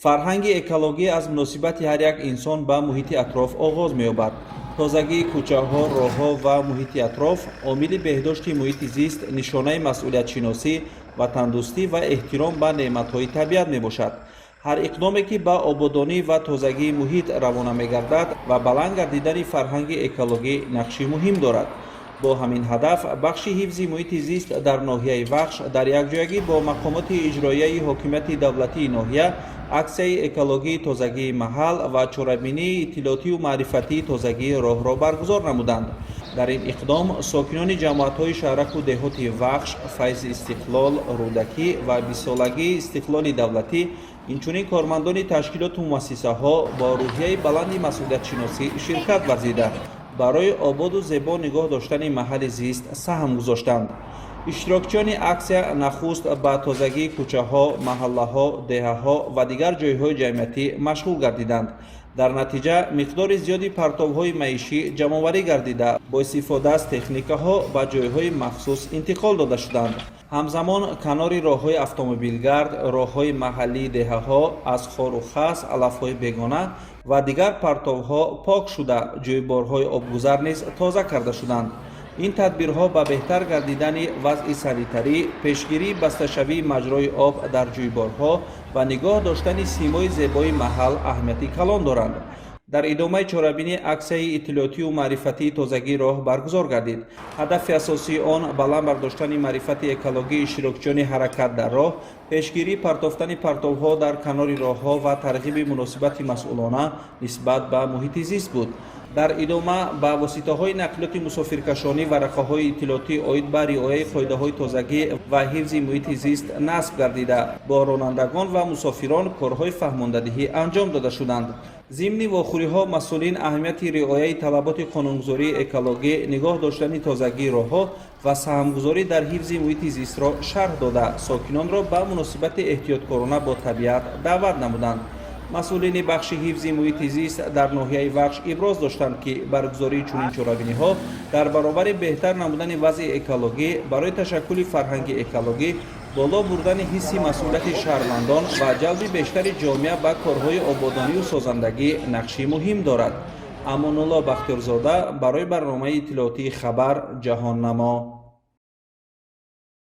Фарҳанги экологӣ аз муносибати ҳар як инсон ба муҳити атроф оғоз меёбад. Тозагии кӯчаҳо, роҳҳо ва муҳити атроф омили беҳдошти муҳити зист, нишонаи масъулиятшиносӣ, ватандӯстӣ ва эҳтиром ба неъматҳои табиат мебошад. Ҳар иқдоме, ки ба ободонӣ ва тозагии муҳит равона мегардад ва баланд гардидани фарҳанги экологӣ нақши муҳим дорад. Бо ҳамин ҳадаф бахши ҳифзи муҳити зист дар ноҳияи Вахш дар якҷоягӣ бо мақомоти иҷроияи ҳокимияти давлатии ноҳия аксияи экологии «Тозагии маҳал» ва чорабинии иттилоотию маърифатии «Тозагии роҳ»-ро баргузор намуданд. Дар ин иқдом сокинони ҷамоатҳои шаҳраку деҳоти Вахш, Файзи Истиқлол, Рӯдакӣ ва 20-солагии истиқлоли давлатӣ, инчунин кормандони ташкилоту муассисаҳо бо рӯҳияи баланди масъулиятшиносӣ ширкат варзида, барои ободу зебо нигоҳ доштани маҳалли зист саҳм гузоштанд. Иштирокчиёни аксия нахуст ба тозагии кӯчаҳо, маҳаллаҳо, деҳаҳо ва дигар ҷойҳои ҷамъиятӣ машғул гардиданд. Дар натиҷа миқдори зиёди партовҳои маишӣ ҷамъоварӣ гардида, бо истифода аз техникаҳо ба ҷойҳои махсус интиқол дода шуданд. Ҳамзамон канори роҳҳои автомобилгард, роҳҳои маҳаллии деҳаҳо аз хору хас, алафҳои бегона ва дигар партовҳо пок шуда, ҷӯйборҳои обгузар низ тоза карда шуданд. Ин тадбирҳо ба беҳтар гардидани вазъи санитарӣ, пешгирии басташавии маҷрои об дар ҷӯйборҳо ва нигоҳ доштани симои зебои маҳал аҳамияти калон доранд. Дар идомаи чорабинӣ аксияи иттилоотию маърифатии «Тозагии роҳ» баргузор гардид. Ҳадафи асосии он баланд бардоштани маърифати экологии иштирокчиёни ҳаракат дар роҳ, пешгирии партофтани партовҳо дар канори роҳҳо ва тарғиби муносибати масъулона нисбат ба муҳити зист буд. Дар идома ба воситаҳои нақлиёти мусофиркашонӣ варақаҳои иттилоотӣ оид ба риояи қоидаҳои тозагӣ ва ҳифзи муҳити зист насб гардида, бо ронандагон ва мусофирон корҳои фаҳмондадиҳӣ анҷом дода шуданд. Зимни вохӯриҳо масъулин аҳамияти риояи талаботи қонунгузории экологӣ, нигоҳ доштани тозагии роҳҳо ва саҳмгузорӣ дар ҳифзи муҳити зистро шарҳ дода, сокинонро ба муносибати эҳтиёткорона бо табиат даъват намуданд. Масъулини бахши ҳифзи муҳити зист дар ноҳияи Вахш иброз доштанд, ки баргузории чунин чорабиниҳо дар баробари беҳтар намудани вазъи экологӣ, барои ташаккули фарҳанги экологӣ, боло бурдани ҳисси масъулияти шаҳрвандон ва ҷалби бештари ҷомеа ба корҳои ободонию созандагӣ нақши муҳим дорад. Амонулло Бахтиёрзода барои барномаи иттилоотии «Хабар», Ҷаҳоннамо.